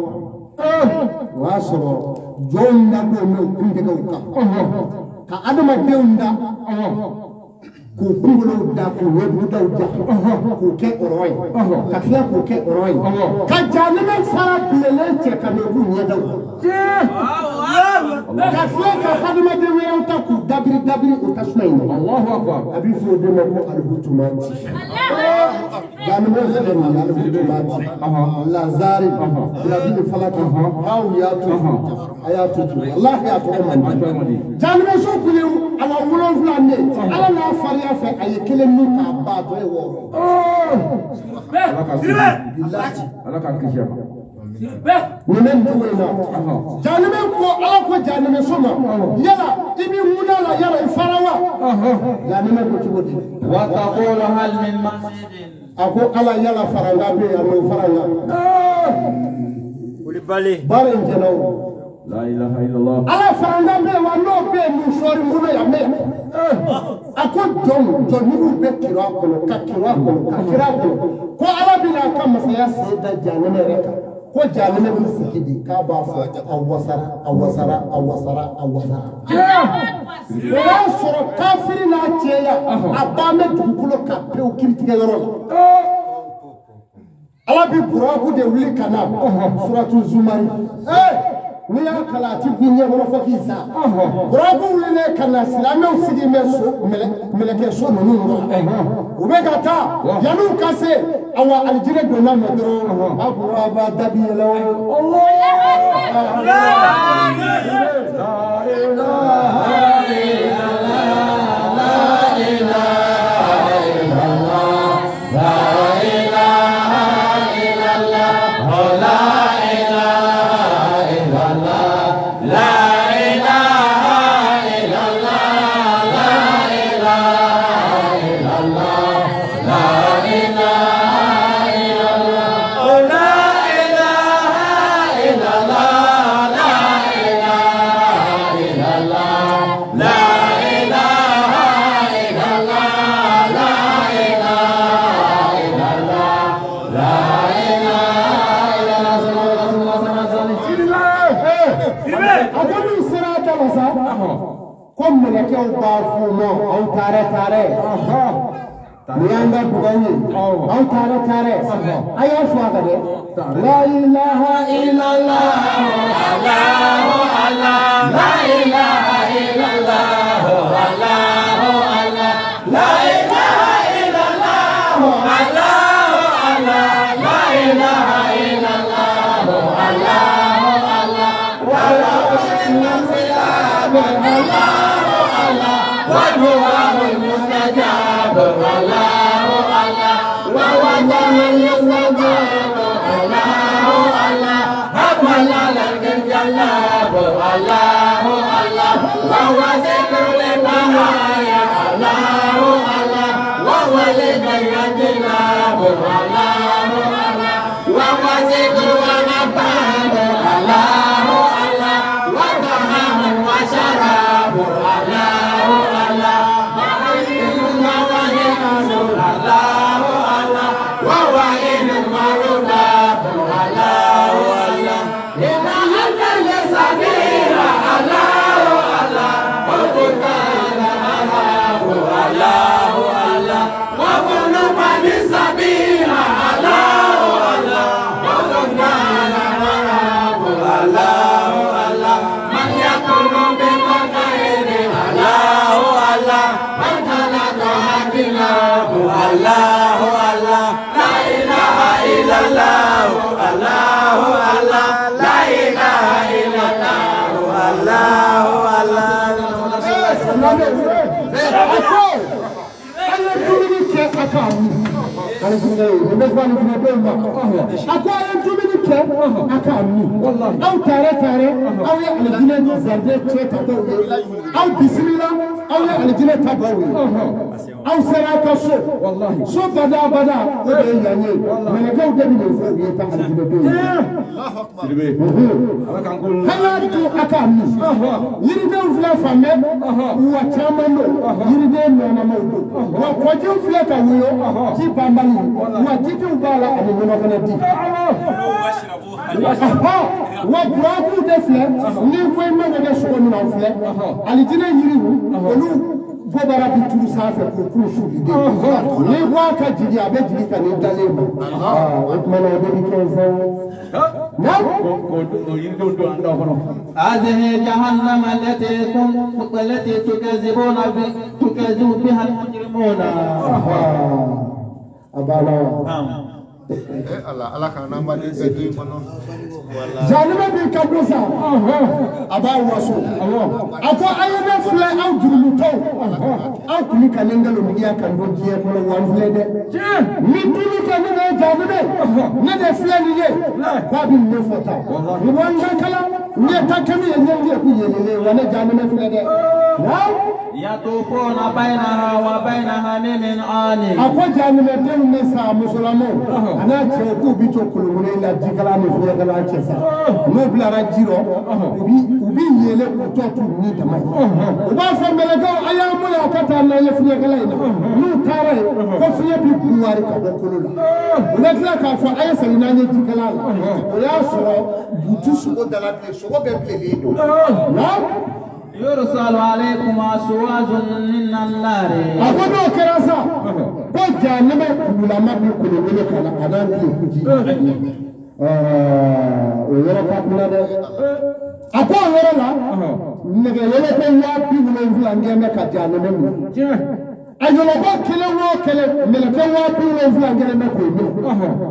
O y'a sɔrɔ jɔnw da don bɛ u kuntigɛw kan ka adamadenw da k'u kunkolow da k'u ɲɛbugudaw da k'u kɛ ɔrɔ ye, ka tila k'u kɛ ɔrɔ ye, ka jahanamɛ fara bilennen cɛ ka n'o k'u ɲɛdaw ka tila ka hadamaden wɛrɛw ta k'u dabiri dabiri o tasuma in na. A bɛ fɔ o de ma ko alihutumati. Jahanamɛ filɛ nin ye, alihutumati lazari birabili falaki aw y'a to a y'a to ten, walahi a tɔgɔ man di. Jahanamɛ so kun ye awa 7 de ye, ala n'a fariya fɛ a ye kelen min k'a ban, a tɔ ye 6. Nin bɛ nin cogo in na. Jahanamɛ ko ala ko jahanamɛ so ma, yala i b'i mun la, yala i fara wa? Jahanamɛ ko cogo di? وتقول هل من مزيد. A ko ala yala faranga bɛ yan, n'o faranga. Baara in jɛna o. Ala faranga bɛ yen wa n'o bɛ yen mun sɔɔri n bolo yan bɛ yan. A ko jɔn jɔnjuguw bɛ kiri a kɔnɔ ka kiri a kɔnɔ ka kiri a kɔnɔ ko ala bɛna a ka masaya sen da jahanamɛ yɛrɛ kan. Ko jahanamɛ bɛ sigi de k'a b'a fɔ a wasara a wasara a wasara a wasara. O y'a sɔrɔ kafiri n'a cɛya a ban bɛ dugukolo kan pewu kiiritigɛyɔrɔ la. Ala bɛ buraku de wuli ka na suratu zumari. N'i y'a kalan a ti gun ɲɛkɔrɔ fo k'i sa. Buraku wulilen ka na silamɛw sigi bɛ so mɛlɛkɛ so ninnu kɔnɔ. U bɛ ka taa yan'u ka se awa alijinɛ donna mɛ dɔrɔn a ko a b'a dabi yɛlɛ o. A ko n'u sera a da la sa, ko mɛlɛkɛw b'a f'u ma aw taarɛ taarɛ. Nin y'an ka dugawu ye, aw taarɛ taarɛ. A y'a fɔ a kan dɛ. La ilaha illallah, Allahu Allah, la ilaha illallah, Allahu Allah, la ilaha illallah, Allahu Allah, la ilaha illallah, Allahu Allah, wa la Allahu Allah, wa huwa al-mustajab, Allahu Allah, wa huwa al-mustajab, Allahu Allah, الله الله وهو ذكر للبرايا الله الله وهو للجناب الله الله وهو ذكر ونبال الله الله وطعام وشراب الله الله الله الله وهو إن المرضى الله الله إن أهل سبيل الله الله وقتال الله الله وكل من سبيل الله الله وقتال الله الله من يكون بمكان الله الله من خلق الله الله الله لا إله إلا الله الله الله لا إله إلا الله الله الله. A ko a ye dumuni kɛ a k'a min, aw taare taare aw ye alijinɛ zarijɛ cɛ ta baw ye, aw bisimila aw ye alijinɛ ta baw ye, aw sera aw ka so, so bada bada o de ye yan ye, mɛlɛkɛw de bɛ nin fɔ u ye ka alijinɛ denw ye. An y'a dun a k'a min, yiridenw filɛ fan bɛɛ, wa caman don, yiriden nɔnɔmaw don, wa kɔjiw filɛ ka woyo, ji banbali, wa jidenw b'a la ani nɔnɔ kɛnɛ di. Wa burakuw de filɛ, ni ko i mago bɛ sogo min na o filɛ, alijinɛ yiriw olu bɔbara bi turu sanfɛ k'o k'u su bi den, ni ko a ka jigin a bɛ jigin ka n'i dalen ma, o tuma na o de bi kɛ fɛn. هذه جهنم التي تكذبون تكذب بها المجرمون. أبانا. Allah Allah kana ba de gadi kono. Jalima bi kabusa. Aba waso. Ako ayebe filɛ aw jurumutɔw. Aw kun ka ne nkalontigiya kan don diɲɛ kɔnɔ wa n filɛ dɛ. Ni dimi kɛ ne ye jaanimɛ, ne de filɛ nin ye. K'a bɛ ne fɔ tan. Wa n ka kalan, n ye ta kɛ min ye ɲɛji ye k'u yɛlɛlen wa ne jaanimɛ filɛ dɛ. يطوفون بينها وبين حميم آن. A ko jaanimɛdenw bɛ sa musolamaw a n'a cɛw k'u bɛ to kolokolo la jikala ni fiɲɛkala cɛ sa. N'u bilara ji rɔ, u bi yɛlɛ k'u tɔ t'u ni dama ye. U b'a fɔ mɛlɛkɛw a y'an bɔ yan ka taa n'an ye fiɲɛkala in na. N'u taara yen ko fiɲɛ bi buwari ka bɔ kolo la. U bɛ tila k'a fɔ a ye segin n'an ye jikala la. O y'a sɔrɔ butu sogo dala bilen, sogo bɛɛ bilennen don. يرسل عليكم أشواظ من النار. A ko n'o kɛra sa, ko jahanama kululama bi kolokolo ka na a n'a tile kuji. O yɔrɔ ka kunna dɛ. A ko o yɔrɔ la, nɛgɛ yɛlɛko 70,000 kɛ bɛ ka jahanama minɛ. A yɛlɛko kelen o kelen, mɛlɛkɛ 70,000 kelen bɛ k'o minɛ.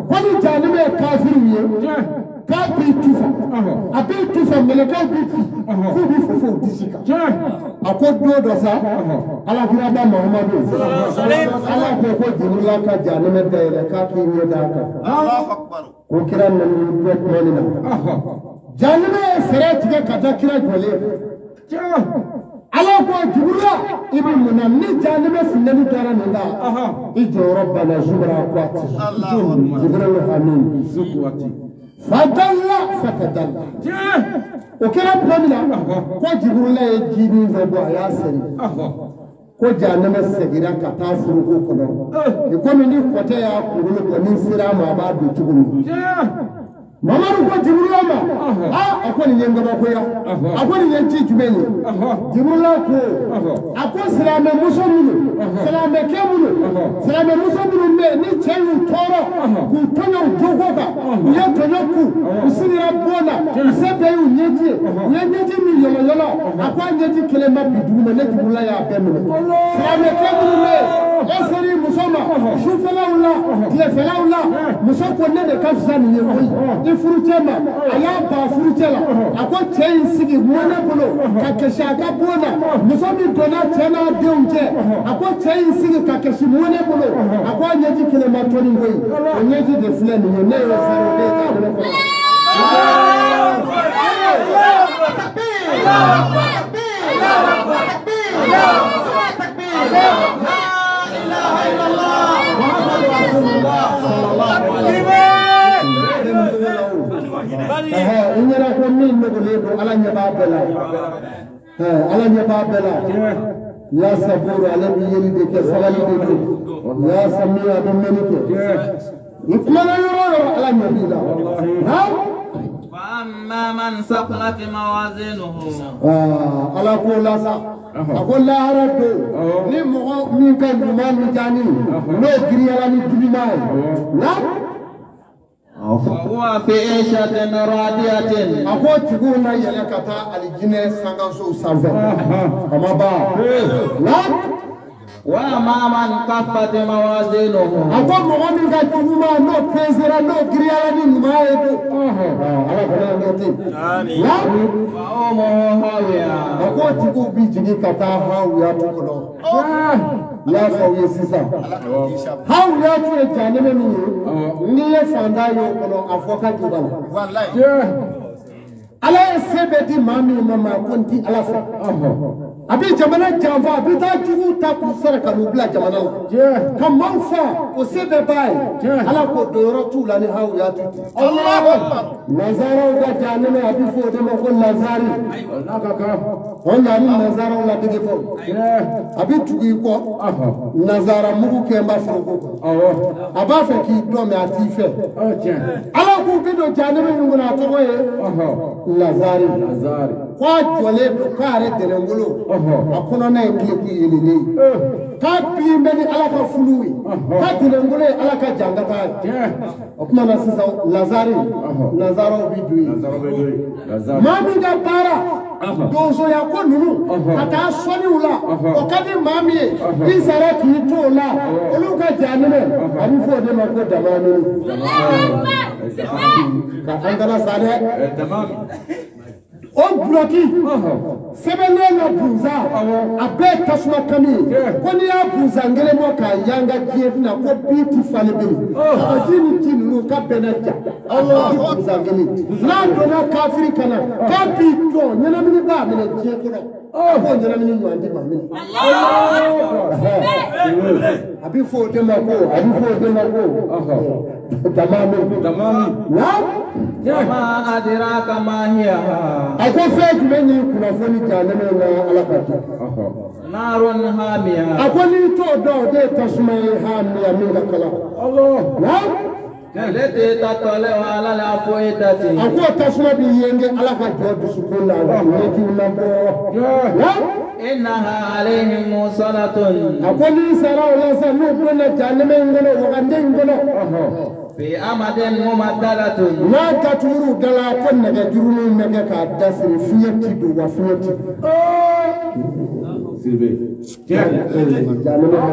Ko ni jahanama ye kafiriw ye, k'a b'i tufa, a b'i tufa, mɛlɛkɛw b'i ci, k'u b'i fofo u disi kan. A ko don dɔ sa, Alakiraba Muhamadu, Ala ko ko Jibrila ka jahanama dayɛlɛ k'a k'i ɲɛ d'a kan. Ko kira nana bɔ tuma min na, jahanama ye fɛɛrɛ tigɛ ka da kira jɔlen. Ala ko Jibrila i bɛ mun na ni jahanama funteni dara nin kan, i jɔyɔrɔ banna zubara ko a ti. Jibrila amin. Fadalla fatadalla. O kɛra tuma min na, ko Jibrila ye ji min fɛ bɔ a y'a seri. Ko jahanama seginna ka taa foroko kɔnɔ. I komi ni kɔtɛ y'a kunkolo bɔ ni sera a ma a b'a don cogo min. Mamadu ko Jibrila ma, a ko nin ye n kabakoya, a ko nin ye ci jumɛn ye? Jibrila ko, a ko silamɛmuso minnu, silamɛkɛ minnu, silamɛmuso minnu bɛ yen ni cɛ y'u tɔɔrɔ k'u tɔɲɔ u jogo kan, u ye tɔɲɔ ku, u sigira bon na, u se bɛɛ y'u ɲɛji ye, u ye ɲɛji min yɔlɔyɔlɔ, a ko a ɲɛji kelen ma bin duguma, ne Jibrila y'a bɛɛ minɛ. Silamɛkɛ minnu bɛ yen, e ser'i muso ma, sufɛlaw la, tilefɛlaw la, muso ko ne de ka fisa nin ye koyi. I furucɛ ma, a y'a ban furucɛ la, a ko cɛ y'i sigi mɔnɛ bolo ka kasi a ka bon na, muso min donna cɛ n'a denw cɛ, a ko cɛ y'i sigi ka kasi mɔnɛ bolo, a ko a ɲɛji kelen ma tɔni koyi, o ɲɛji de filɛ nin ye, ne y'o sara o de ye k'a bolo kɔrɔ. I ɲɛna ko min dogolen don Ala ɲɛ b'a bɛɛ la. Ala ɲɛ b'a bɛɛ la. Ya saburu ale bɛ yeli de kɛ sabali de don. Ya samiya a bɛ mɛnni kɛ. I kumana yɔrɔ o yɔrɔ Ala ɲɛ b'i la. فأما من ثقلت موازينه Ala ko la sa. A ko lahara don ni mɔgɔ min ka ɲuman mizani n'o giriyara ni juguman ye. وهو في عيشة راضية A ko tigiw na yɛlɛ ka taa alijinɛ sankansow sanfɛ. A ma ban. وأما من خفت موازينه A ko mɔgɔ min ka juguman n'o pesera n'o giriyara ni ɲuman ye don. Ala kana an kɛ ten. فأمه هاوية A ko tigiw bi jigin ka taa hawuyatu kɔnɔ. N y'a fɔ aw ye sisan. Hawuyatu ye jahanɛmɛ min ye, n'i ye fantan y'o kɔnɔ a fɔ ka ju b'a la. Ala ye se bɛɛ di maa min ma ko n ti Ala fɛ. A bɛ jamana janfa, a bɛ taa juguw ta k'u sara ka n'u bila jamana la. Ka maaw fa, o se bɛɛ b'a ye. Ala ko donyɔrɔ t'u la ni hawuyatu tɛ. Nazaraw ka jahanɛmɛ a bɛ fɔ o de ma ko lazari. O nka ni nazaraw ladege fɔ. A bɛ tugu i kɔ. Nazara mugu kɛ n b'a foroko kɔnɔ. A b'a fɛ k'i dɔn mɛ a t'i fɛ. Ala k'u bɛ don jahanɛmɛ min kɔnɔ a tɔgɔ ye lazari. K'a jɔlen don k'a yɛrɛ dɛnɛnkolo. A kɔnɔna ye kileku yeelen ye. K'a bin bɛ ni Ala ka fulu ye. K'a dɛnɛnkolo ye Ala ka jankata ye. O tuma na sisan lazari nazaraw bɛ don yen. Maa min ka baara donsoya ko ninnu ka taa sɔnniw la o ka di maa min ye i sara k'i to o la olu ka jahanɛmɛ a bɛ fɔ o de ma ko damamini. Ka an kana sa dɛ. O bulɔki sɛbɛnnen na bunzan a bɛɛ ye tasuma kami ye ko n'i y'a bunzan kelen bɔ k'a yanga diɲɛ bɛna ko bin ti falen bilen ji ni ji ninnu k'a bɛɛ na ja bunzan kelen n'a donna kafiri ka na k'a b'i jɔ ɲɛnamini b'a minɛ diɲɛ kɔnɔ a b'o ɲɛnamini ɲɔgɔn di maa min a bɛ fɔ o de ma ko a bɛ fɔ o de ma ko damami. وما أدراك ما هي A ko fɛn jumɛn y'i kunnafoni jahanɛmɛ na Ala ka jɔ. نار حامية A ko n'i t'o dɔn o de ye tasuma ye hamiya min ka kalan. التي تطلع على الأفئدة A ko tasuma bi yenge Ala ka jɔ dusukun na ɲɛjiw na bɔ. إنها عليهم مؤصدة A ko n'i sara o la sa n'u donna jahanɛmɛ in kɔnɔ wagande in kɔnɔ. في أمد ممددة N'a datugur'u da la ko nɛgɛjuruninw bɛ kɛ k'a dasiri fiɲɛ ti don wa fiɲɛ ti don. Jahanɛmɛ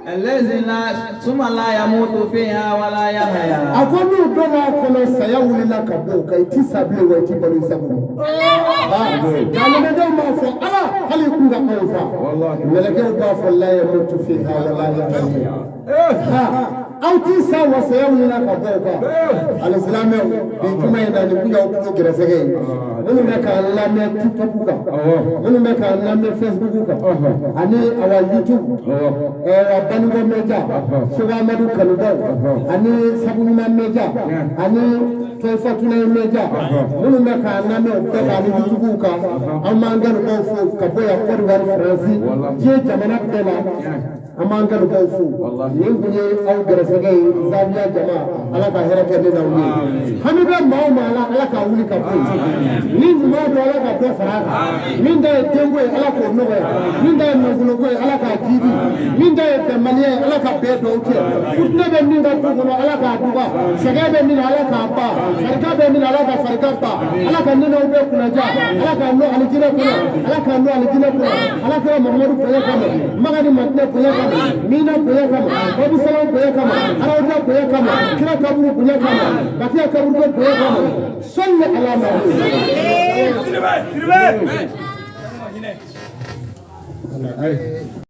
الذي لا ثم لا يموت فيها ولا يحيا A ko n'u donna a kɔnɔ saya wulila ka bɔ o kan i ti sa bilen wa i ti balo i sago ma. Jahanɛmɛdenw b'a fɔ Ala hali i kun ka anw fa. Mɛlɛkɛw b'a fɔ la yamutu fiha wa la yahya. Aw ti sa wa saya wulila ka bɔ o kan. Alisilamɛw bi juma in na nin kun y'aw tulo gɛrɛsɛgɛ ye. Minnu bɛ k'an lamɛn TikTok kan, minnu bɛ k'an lamɛn Facebook kan, ani awa YouTube, awa Banikɔ Media, Segu Amadu Kanubaw, ani Sabu Ɲuman Media, ani Tɔnfatuna Media, minnu bɛ k'an lamɛn o bɛɛ kan ani YouTube kan, an b'an ganubaw fo ka bɔ yan Côte d'Ivoire, Faransi, diɲɛ jamana bɛɛ la. An b'an ganubaw fo. Nin kun ye aw gɛrɛsɛgɛ ye Zawiya jama, Ala ka hɛrɛ kɛ ne n'aw ye. Hami bɛ maa o maa la Ala k'a wuli ka bɔ yen. Ni ɲuman don Ala ka dɔ fara a kan. Min ta ye denko ye Ala k'o nɔgɔya. Min ta ye nafoloko ye Ala k'a jiidi. Min ta ye bɛnbaliya ye Ala ka bɛn dɔw kɛ. Futinɛ bɛ min ka du kɔnɔ Ala k'a duga. Sɛgɛn bɛ min na Ala k'a ban. Farika bɛ min na Ala ka farika ban. Ala ka ne n'aw bɛɛ kunnaja. Ala k'a nɔ alijinɛ kɔnɔ. Ala k'a nɔ alijinɛ kɔnɔ. Ala kɛra Muhamadu bonya kama. Maga ni Madinɛ bonya kama. Mina bonya kama. Babu Salam bonya kama. Arawuda bonya kama. Kira kaburu bonya kama. Bakiya kaburu bonya kama. Salli ala Muhammad.